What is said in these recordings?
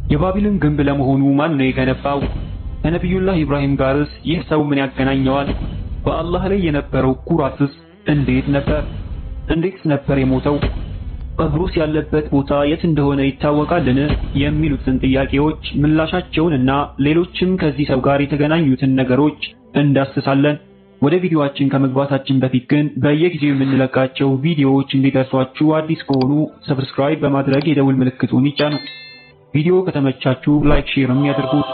የባቢልን ግንብ ለመሆኑ ማን ነው የገነባው? ከነቢዩላህ ኢብራሂም ጋርስ ይህ ሰው ምን ያገናኘዋል? በአላህ ላይ የነበረው ኩራትስ እንዴት ነበር? እንዴትስ ነበር የሞተው? ቀብሩስ ያለበት ቦታ የት እንደሆነ ይታወቃልን? የሚሉትን ጥያቄዎች ምላሻቸውንና ሌሎችም ከዚህ ሰው ጋር የተገናኙትን ነገሮች እንዳስሳለን። ወደ ቪዲዮአችን ከመግባታችን በፊት ግን በየጊዜው የምንለቃቸው ቪዲዮዎች እንዲደርሷችሁ አዲስ ከሆኑ subscribe በማድረግ የደውል ምልክቱን ይጫኑ። ቪዲዮ ከተመቻችሁ like፣ share ም ያድርጉት።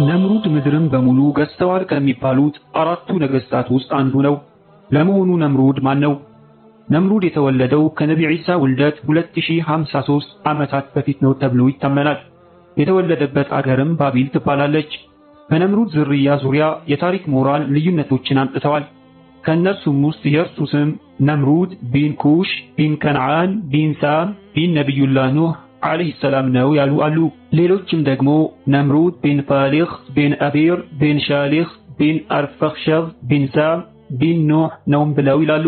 ነምሩድ ምድርን በሙሉ ገዝተዋል ከሚባሉት አራቱ ነገስታት ውስጥ አንዱ ነው። ለመሆኑ ነምሩድ ማን ነው? ነምሩድ የተወለደው ከነቢ ዒሳ ውልደት 2053 ዓመታት በፊት ነው ተብሎ ይታመናል። የተወለደበት አገርም ባቢል ትባላለች። በነምሩድ ዝርያ ዙሪያ የታሪክ ምሁራን ልዩነቶችን አምጥተዋል። ከእነርሱም ውስጥ የእርሱ ስም ነምሩድ ቢን ኩሽ ቢን ከነዓን ቢን ሳም ቢን ነቢዩላህ ኑህ ዓለይሂ ሰላም ነው ያሉ አሉ። ሌሎችም ደግሞ ነምሩድ ቢን ፋሊኽ ቢን አቢር ቢን ሻሊኽ ቢን አርፈክሸዝ ቢን ሳም ቢን ኑህ ነውም ብለው ይላሉ።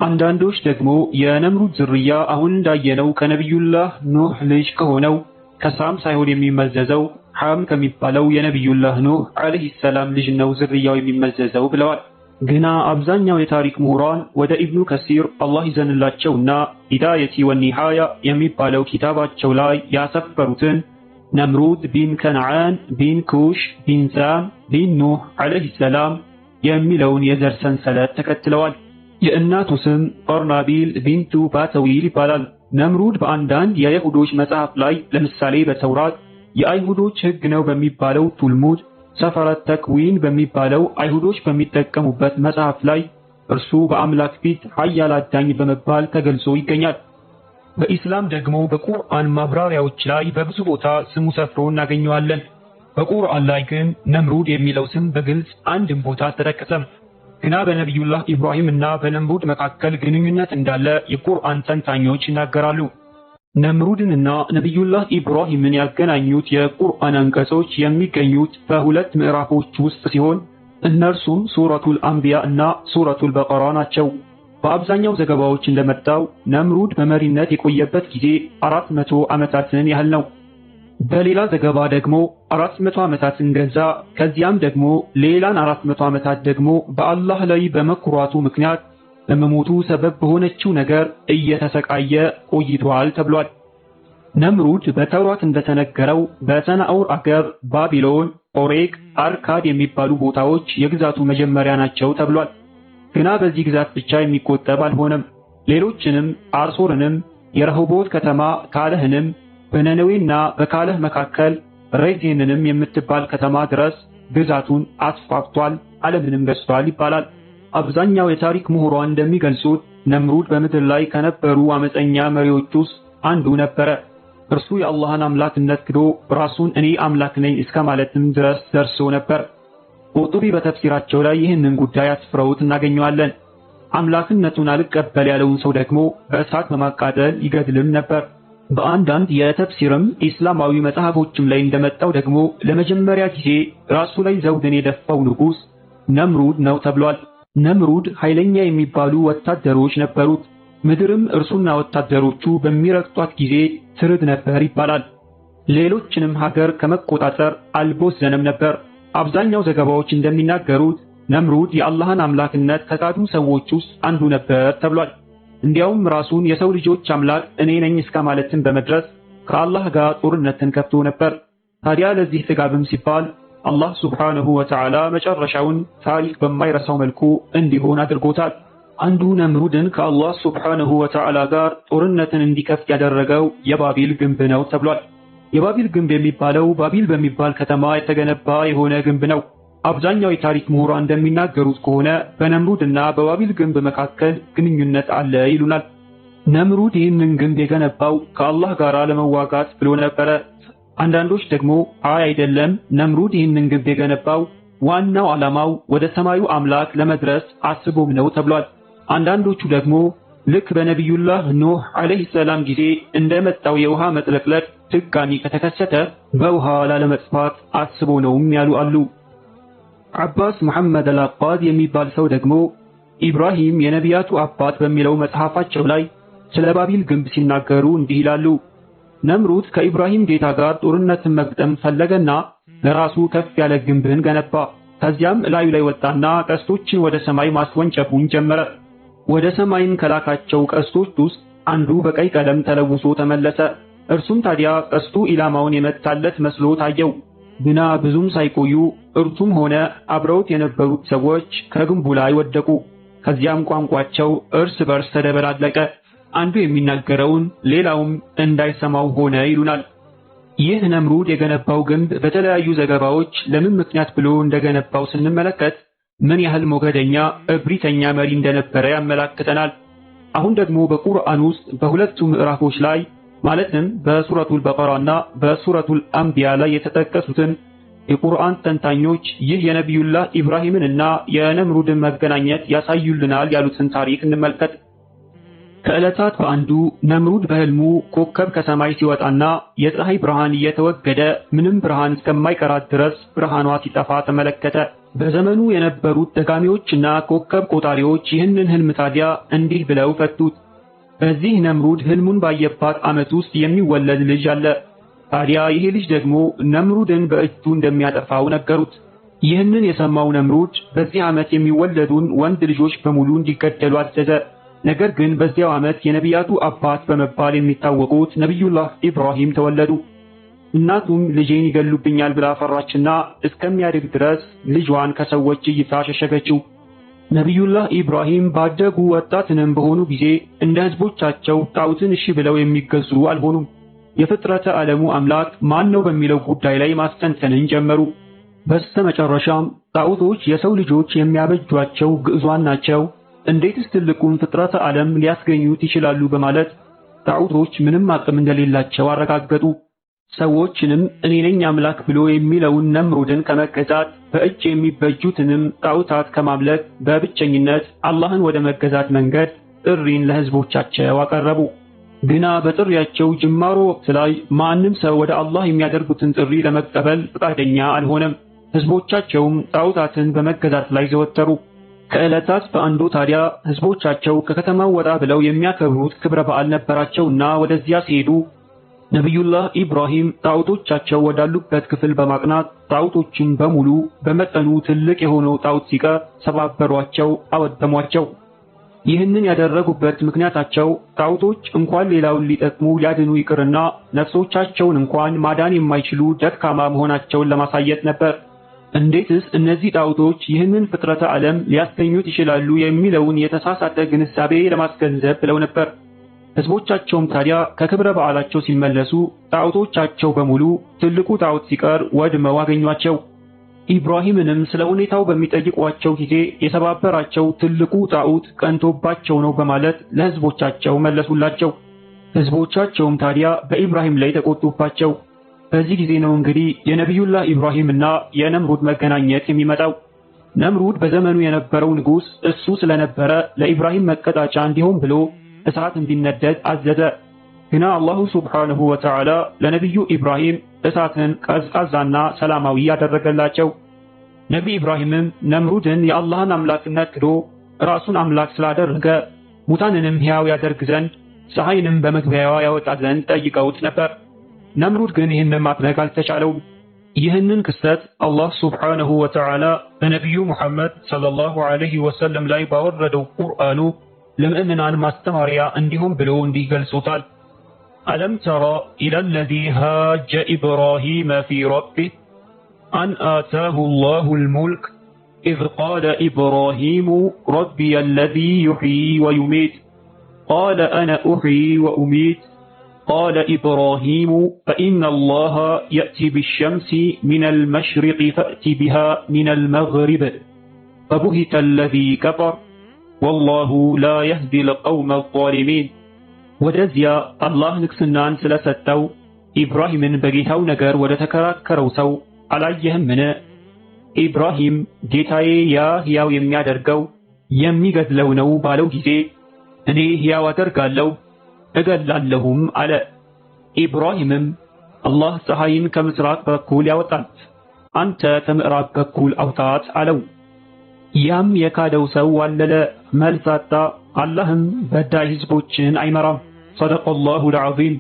አንዳንዶች ደግሞ የነምሩድ ዝርያ አሁን እንዳየነው ከነቢዩላህ ኑህ ልጅ ከሆነው ከሳም ሳይሆን የሚመዘዘው ሐም ከሚባለው የነቢዩላህ ኑህ ዓለይሂ ሰላም ልጅ ነው ዝርያው የሚመዘዘው ብለዋል። ግና አብዛኛው የታሪክ ምሁራን ወደ ኢብኑ ከሲር አላህ ይዘንላቸውና ቢዳየቲ ወኒሃያ የሚባለው ኪታባቸው ላይ ያሰፈሩትን ነምሩድ ቢን ከነዓን ቢን ኩሽ ቢን ሳም ቢን ኑህ ዓለይሂ ሰላም የሚለውን የዘር ሰንሰለት ተከትለዋል። የእናቱ ስም ቀርናቢል ቢንቱ ባተዊል ይባላል። ነምሩድ በአንዳንድ የይሁዶች መጽሐፍ ላይ ለምሳሌ በተውራት የአይሁዶች ሕግ ነው በሚባለው ቱልሙድ፣ ሰፈረ ተክዊን በሚባለው አይሁዶች በሚጠቀሙበት መጽሐፍ ላይ እርሱ በአምላክ ፊት ኃያል አዳኝ በመባል ተገልጾ ይገኛል። በኢስላም ደግሞ በቁርአን ማብራሪያዎች ላይ በብዙ ቦታ ስሙ ሰፍሮ እናገኘዋለን። በቁርአን ላይ ግን ነምሩድ የሚለው ስም በግልጽ አንድም ቦታ አልተጠቀሰም። ግና በነቢዩላህ ኢብራሂም እና በነምሩድ መካከል ግንኙነት እንዳለ የቁርአን ተንታኞች ይናገራሉ። ነምሩድንና ነቢዩላህ ኢብራሂምን ያገናኙት የቁርአን አንቀጾች የሚገኙት በሁለት ምዕራፎች ውስጥ ሲሆን እነርሱም ሱረቱል አንቢያ እና ሱረቱል በቀራ ናቸው። በአብዛኛው ዘገባዎች እንደመጣው ነምሩድ በመሪነት የቆየበት ጊዜ 400 ዓመታትን ያህል ነው። በሌላ ዘገባ ደግሞ 400 ዓመታትን ገዛ። ከዚያም ደግሞ ሌላን 400 ዓመታት ደግሞ በአላህ ላይ በመኩራቱ ምክንያት በመሞቱ ሰበብ በሆነችው ነገር እየተሰቃየ ቆይቷል ተብሏል። ነምሩድ በተውራት እንደተነገረው በሰናዖር አገር ባቢሎን፣ ኦሬክ፣ አርካድ የሚባሉ ቦታዎች የግዛቱ መጀመሪያ ናቸው ተብሏል። ግና በዚህ ግዛት ብቻ የሚቆጠብ አልሆነም። ሌሎችንም አርሶርንም፣ የረሆቦት ከተማ ካለህንም፣ በነነዌና በካለህ መካከል ሬዜንንም የምትባል ከተማ ድረስ ግዛቱን አስፋፍቷል፣ ዓለምንም ገዝቷል ይባላል። አብዛኛው የታሪክ ምሁራን እንደሚገልጹት ነምሩድ በምድር ላይ ከነበሩ አመፀኛ መሪዎች ውስጥ አንዱ ነበረ። እርሱ የአላህን አምላክነት ክዶ ራሱን እኔ አምላክ ነኝ እስከ ማለትም ድረስ ደርሶ ነበር። ቁርጡቢ በተፍሲራቸው ላይ ይህንን ጉዳይ አስፍረውት እናገኘዋለን። አምላክነቱን አልቀበል ያለውን ሰው ደግሞ በእሳት በማቃጠል ይገድልም ነበር። በአንዳንድ የተፍሲርም ኢስላማዊ መጽሐፎችም ላይ እንደመጣው ደግሞ ለመጀመሪያ ጊዜ ራሱ ላይ ዘውድን የደፋው ንጉሥ ነምሩድ ነው ተብሏል። ነምሩድ ኃይለኛ የሚባሉ ወታደሮች ነበሩት። ምድርም እርሱና ወታደሮቹ በሚረግጧት ጊዜ ትርድ ነበር ይባላል። ሌሎችንም ሀገር ከመቆጣጠር አልቦዘነም ነበር። አብዛኛው ዘገባዎች እንደሚናገሩት ነምሩድ የአላህን አምላክነት ከካዱ ሰዎች ውስጥ አንዱ ነበር ተብሏል። እንዲያውም ራሱን የሰው ልጆች አምላክ እኔ ነኝ እስከ ማለትም በመድረስ ከአላህ ጋር ጦርነትን ከፍቶ ነበር። ታዲያ ለዚህ ጥጋብም ሲባል አላህ ሱብሓነሁ ወተዓላ መጨረሻውን ታሪክ በማይረሳው መልኩ እንዲሆን አድርጎታል። አንዱ ነምሩድን ከአላህ ሱብሓነሁ ወተዓላ ጋር ጦርነትን እንዲከፍት ያደረገው የባቢል ግንብ ነው ተብሏል። የባቢል ግንብ የሚባለው ባቢል በሚባል ከተማ የተገነባ የሆነ ግንብ ነው። አብዛኛው የታሪክ ምሁራን እንደሚናገሩት ከሆነ በነምሩድና በባቢል ግንብ መካከል ግንኙነት አለ ይሉናል። ነምሩድ ይህንን ግንብ የገነባው ከአላህ ጋር ለመዋጋት ብሎ ነበረ። አንዳንዶች ደግሞ አይ አይደለም፣ ነምሩድ ይህንን ግንብ የገነባው ዋናው ዓላማው ወደ ሰማዩ አምላክ ለመድረስ አስቦም ነው ተብሏል። አንዳንዶቹ ደግሞ ልክ በነቢዩላህ ኑህ ዓለይሂ ሰላም ጊዜ እንደመጣው የውሃ መጥለቅለቅ ድጋሚ ከተከሰተ በውሃ ላለመጥፋት አስቦ ነውም ያሉ አሉ። አባስ መሐመድ አልአቃድ የሚባል ሰው ደግሞ ኢብራሂም የነቢያቱ አባት በሚለው መጽሐፋቸው ላይ ስለ ባቢል ግንብ ሲናገሩ እንዲህ ይላሉ። ነምሩድ ከኢብራሂም ጌታ ጋር ጦርነትን መግጠም ፈለገና ለራሱ ከፍ ያለ ግንብን ገነባ። ከዚያም ላዩ ላይ ወጣና ቀስቶችን ወደ ሰማይ ማስወንጨፉን ጀመረ። ወደ ሰማይም ከላካቸው ቀስቶች ውስጥ አንዱ በቀይ ቀለም ተለውሶ ተመለሰ። እርሱም ታዲያ ቀስቱ ኢላማውን የመታለት መስሎ ታየው። ግና ብዙም ሳይቆዩ እርሱም ሆነ አብረውት የነበሩት ሰዎች ከግንቡ ላይ ወደቁ። ከዚያም ቋንቋቸው እርስ በርስ ተደበላለቀ። አንዱ የሚናገረውን ሌላውም እንዳይሰማው ሆነ ይሉናል። ይህ ነምሩድ የገነባው ግንብ በተለያዩ ዘገባዎች ለምን ምክንያት ብሎ እንደገነባው ስንመለከት ምን ያህል ሞገደኛ እብሪተኛ መሪ እንደነበረ ያመላክተናል። አሁን ደግሞ በቁርአን ውስጥ በሁለቱ ምዕራፎች ላይ ማለትም በሱረቱል በቀራና በሱረቱል አንቢያ ላይ የተጠቀሱትን የቁርአን ተንታኞች ይህ የነቢዩላህ ኢብራሂምንና የነምሩድን መገናኘት ያሳዩልናል ያሉትን ታሪክ እንመልከት። ከዕለታት በአንዱ ነምሩድ በህልሙ ኮከብ ከሰማይ ሲወጣና የፀሐይ ብርሃን እየተወገደ ምንም ብርሃን እስከማይቀራት ድረስ ብርሃኗ ሲጠፋ ተመለከተ። በዘመኑ የነበሩት ደጋሚዎችና ኮከብ ቆጣሪዎች ይህንን ህልም ታዲያ እንዲህ ብለው ፈቱት። በዚህ ነምሩድ ህልሙን ባየባት ዓመት ውስጥ የሚወለድ ልጅ አለ። ታዲያ ይሄ ልጅ ደግሞ ነምሩድን በእጁ እንደሚያጠፋው ነገሩት። ይህንን የሰማው ነምሩድ በዚህ ዓመት የሚወለዱን ወንድ ልጆች በሙሉ እንዲገደሉ አዘዘ። ነገር ግን በዚያው ዓመት የነቢያቱ አባት በመባል የሚታወቁት ነቢዩላህ ኢብራሂም ተወለዱ። እናቱም ልጄን ይገሉብኛል ብላ ፈራችና እስከሚያድግ ድረስ ልጇን ከሰዎች እይታ ሸሸገችው። ነቢዩላህ ኢብራሂም ባደጉ ወጣትንም በሆኑ ጊዜ እንደ ህዝቦቻቸው ጣዖትን እሺ ብለው የሚገዙ አልሆኑም። የፍጥረተ ዓለሙ አምላክ ማን ነው በሚለው ጉዳይ ላይ ማስተንተንን ጀመሩ። በስተመጨረሻም ጣዖቶች የሰው ልጆች የሚያበጇቸው ግዕዟን ናቸው፣ እንዴትስ ትልቁን ፍጥረተ ዓለም ሊያስገኙት ይችላሉ? በማለት ጣዖቶች ምንም አቅም እንደሌላቸው አረጋገጡ። ሰዎችንም እኔ ነኝ አምላክ ብሎ የሚለውን ነምሩድን ከመገዛት በእጅ የሚበጁትንም ጣዖታት ከማምለክ በብቸኝነት አላህን ወደ መገዛት መንገድ ጥሪን ለህዝቦቻቸው አቀረቡ። ግና በጥሪያቸው ጅማሮ ወቅት ላይ ማንም ሰው ወደ አላህ የሚያደርጉትን ጥሪ ለመቀበል ፈቃደኛ አልሆነም። ህዝቦቻቸውም ጣዖታትን በመገዛት ላይ ዘወተሩ። ከዕለታት በአንዱ ታዲያ ህዝቦቻቸው ከከተማው ወጣ ብለው የሚያከብሩት ክብረ በዓል ነበራቸውና ወደዚያ ሲሄዱ ነቢዩላህ ኢብራሂም ጣዖቶቻቸው ወዳሉበት ክፍል በማቅናት ጣዖቶችን በሙሉ በመጠኑ ትልቅ የሆነው ጣዖት ሲቀር ሰባበሯቸው፣ አወደሟቸው። ይህንን ያደረጉበት ምክንያታቸው ጣዖቶች እንኳን ሌላውን ሊጠቅሙ ሊያድኑ ይቅርና ነፍሶቻቸውን እንኳን ማዳን የማይችሉ ደካማ መሆናቸውን ለማሳየት ነበር። እንዴትስ እነዚህ ጣዖቶች ይህንን ፍጥረተ ዓለም ሊያስገኙት ይችላሉ የሚለውን የተሳሳተ ግንዛቤ ለማስገንዘብ ብለው ነበር። ህዝቦቻቸውም ታዲያ ከክብረ በዓላቸው ሲመለሱ ጣዖቶቻቸው በሙሉ ትልቁ ጣዖት ሲቀር ወድመው አገኟቸው። ኢብራሂምንም ስለ ሁኔታው በሚጠይቋቸው ጊዜ የሰባበራቸው ትልቁ ጣዖት ቀንቶባቸው ነው በማለት ለህዝቦቻቸው መለሱላቸው። ህዝቦቻቸውም ታዲያ በኢብራሂም ላይ ተቆጡባቸው። በዚህ ጊዜ ነው እንግዲህ የነቢዩላህ ኢብራሂምና የነምሩድ መገናኘት የሚመጣው። ነምሩድ በዘመኑ የነበረው ንጉሥ እሱ ስለነበረ ለኢብራሂም መቀጣጫ እንዲሆን ብሎ እሳት እንዲነደድ አዘዘ። ግና አላሁ ሱብሓነሁ ወተዓላ ለነቢዩ ኢብራሂም እሳትን ቀዝቃዛና ሰላማዊ ያደረገላቸው። ነቢ ኢብራሂምም ነምሩድን የአላህን አምላክነት ክዶ ራሱን አምላክ ስላደረገ ሙታንንም ሕያው ያደርግ ዘንድ ፀሐይንም በመግቢያዋ ያወጣ ዘንድ ጠይቀውት ነበር። ነምሩድ ግን ይህንን ማድረግ አልተቻለውም። ይህንን ክስተት አላህ ሱብሓነሁ ወተዓላ በነቢዩ ሙሐመድ ሰለላሁ ዐለይሂ ወሰለም ላይ ባወረደው ቁርአኑ ለምእመናን ማስተማሪያ እንዲሆን ብሎ እንዲህ ገልጾታል። ألم تر إلى الذي هاج إبراهيم في ربه أن آتاه الله الملك إذ قال إبراهيم ربي الذي يحيي ويميت قال أنا أحيي وأميت قال إبراهيم فإن الله يأتي بالشمس من المشرق فأت بها من المغرب فبهت الذي كفر والله لا يهدي القوم الظالمين። ወደዚያ አላህ ንግስናን ስለሰጠው ኢብራሂምን በጌታው ነገር ወደ ተከራከረው ሰው አላየህምን? ኢብራሂም ጌታዬ ያ ሕያው የሚያደርገው የሚገድለው ነው ባለው ጊዜ እኔ ሕያው አደርጋለሁ እገላለሁም አለ። ኢብራሂምም አላህ ፀሐይን ከምስራቅ በኩል ያወጣል፣ አንተ ከምዕራብ በኩል አውጣት አለው። ያም የካደው ሰው ዋለለ፣ መልስ አጣ። አላህም በዳይ ህዝቦችን አይመራም። ሰደቀላሁል ዐዚም።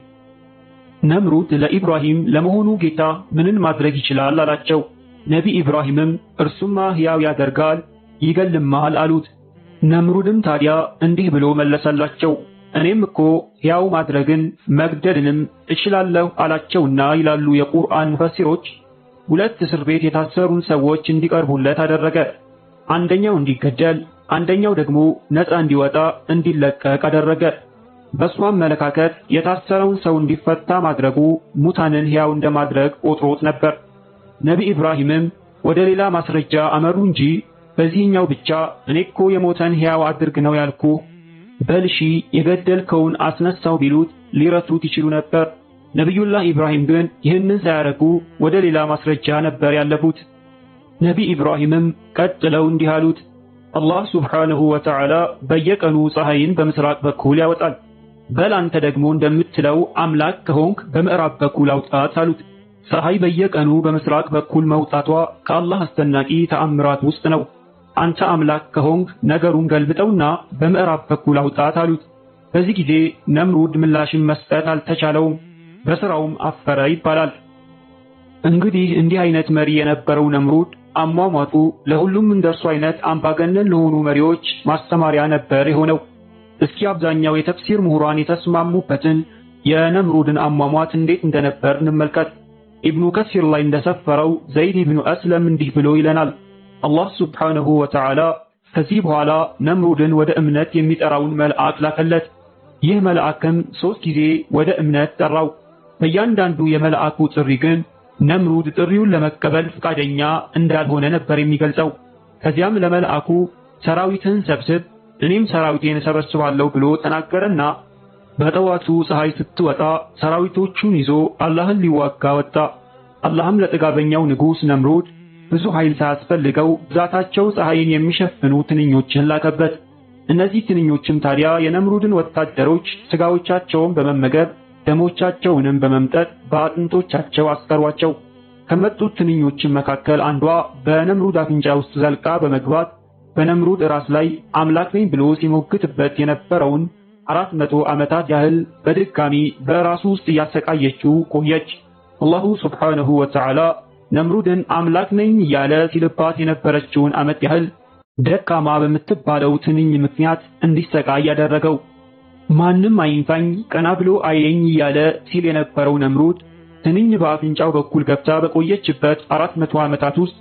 ነምሩድ ለኢብራሂም ለመሆኑ ጌታ ምንን ማድረግ ይችላል አላቸው። ነቢ ኢብራሂምም እርሱማ ሕያው ያደርጋል ይገልማል አሉት። ነምሩድም ታዲያ እንዲህ ብሎ መለሰላቸው፣ እኔም እኮ ሕያው ማድረግን መግደልንም እችላለሁ አላቸውና ይላሉ የቁርአን ሙፈሲሮች። ሁለት እስር ቤት የታሰሩን ሰዎች እንዲቀርቡለት አደረገ። አንደኛው እንዲገደል፣ አንደኛው ደግሞ ነፃ እንዲወጣ እንዲለቀቅ አደረገ። በእሱ አመለካከት የታሰረውን ሰው እንዲፈታ ማድረጉ ሙታንን ሕያው እንደማድረግ ቆጥሮት ነበር። ነቢ ኢብራሂምም ወደ ሌላ ማስረጃ አመሩ እንጂ በዚህኛው ብቻ እኔ እኮ የሞተን ሕያው አድርግ ነው ያልኩህ፣ በልሺ የገደልከውን አስነሳው ቢሉት ሊረቱት ይችሉ ነበር። ነቢዩላህ ኢብራሂም ግን ይህንን ሳያረጉ ወደ ሌላ ማስረጃ ነበር ያለፉት። ነቢ ኢብራሂምም ቀጥለው እንዲህ አሉት፣ አላህ ሱብሓነሁ ወተዓላ በየቀኑ ፀሐይን በምስራቅ በኩል ያወጣል። በል አንተ ደግሞ እንደምትለው አምላክ ከሆንክ በምዕራብ በኩል አውጣት አሉት። ፀሐይ በየቀኑ በምስራቅ በኩል መውጣቷ ከአላህ አስደናቂ ተአምራት ውስጥ ነው። አንተ አምላክ ከሆንክ ነገሩን ገልብጠውና በምዕራብ በኩል አውጣት አሉት። በዚህ ጊዜ ነምሩድ ምላሽን መስጠት አልተቻለውም፣ በስራውም አፈረ ይባላል። እንግዲህ እንዲህ አይነት መሪ የነበረው ነምሩድ አሟሟቱ ለሁሉም እንደርሱ አይነት አምባገነን ለሆኑ መሪዎች ማስተማሪያ ነበር የሆነው። እስኪ አብዛኛው የተፍሲር ምሁራን የተስማሙበትን የነምሩድን አሟሟት እንዴት እንደነበር እንመልከት። ኢብኑ ከሲር ላይ እንደሰፈረው ዘይድ ኢብኑ አስለም እንዲህ ብሎ ይለናል። አላህ ሱብሓነሁ ወተዓላ ከዚህ በኋላ ነምሩድን ወደ እምነት የሚጠራውን መልአክ ላከለት። ይህ መልአክም 3 ጊዜ ወደ እምነት ጠራው። በእያንዳንዱ የመልአኩ ጥሪ ግን ነምሩድ ጥሪውን ለመቀበል ፈቃደኛ እንዳልሆነ ነበር የሚገልጸው። ከዚያም ለመልአኩ ሰራዊትን ሰብስብ፣ እኔም ሰራዊቴን እሰበስባለሁ ብሎ ተናገረና በጠዋቱ ፀሐይ ስትወጣ ሰራዊቶቹን ይዞ አላህን ሊዋጋ ወጣ። አላህም ለጥጋበኛው ንጉሥ ነምሩድ ብዙ ኃይል ሳያስፈልገው ብዛታቸው ፀሐይን የሚሸፍኑ ትንኞችን ላከበት። እነዚህ ትንኞችም ታዲያ የነምሩድን ወታደሮች ስጋዎቻቸውን በመመገብ ደሞቻቸውንም በመምጠጥ በአጥንቶቻቸው አስቀሯቸው። ከመጡት ትንኞችም መካከል አንዷ በነምሩድ አፍንጫ ውስጥ ዘልቃ በመግባት በነምሩድ ራስ ላይ አምላክ ነኝ ብሎ ሲሞግትበት የነበረውን 400 ዓመታት ያህል በድጋሚ በራሱ ውስጥ እያሰቃየችው ቆየች። አላሁ ሱብሓነሁ ወተዓላ ነምሩድን አምላክ ነኝ እያለ ሲልባት የነበረችውን ዓመት ያህል ደካማ በምትባለው ትንኝ ምክንያት እንዲሰቃይ ያደረገው። ማንም አይንካኝ ቀና ብሎ አየኝ እያለ ሲል የነበረው ነምሩድ ትንኝ በአፍንጫው በኩል ገብታ በቆየችበት 400 ዓመታት ውስጥ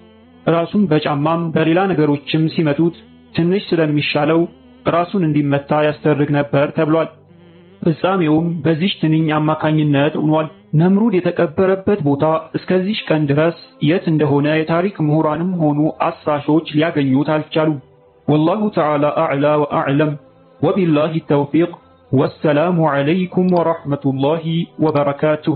ራሱን በጫማም በሌላ ነገሮችም ሲመቱት ትንሽ ስለሚሻለው ራሱን እንዲመታ ያስደርግ ነበር ተብሏል። ፍጻሜውም በዚች ትንኝ አማካኝነት ሆኗል። ነምሩድ የተቀበረበት ቦታ እስከዚች ቀን ድረስ የት እንደሆነ የታሪክ ምሁራንም ሆኑ አሳሾች ሊያገኙት አልቻሉም። ወላሁ ተዓላ አዕላ ወአዕለም። ወቢላሂ ተውፊቅ። ወሰላሙ ዐለይኩም ወረሕመቱላሂ ወበረካቱሁ።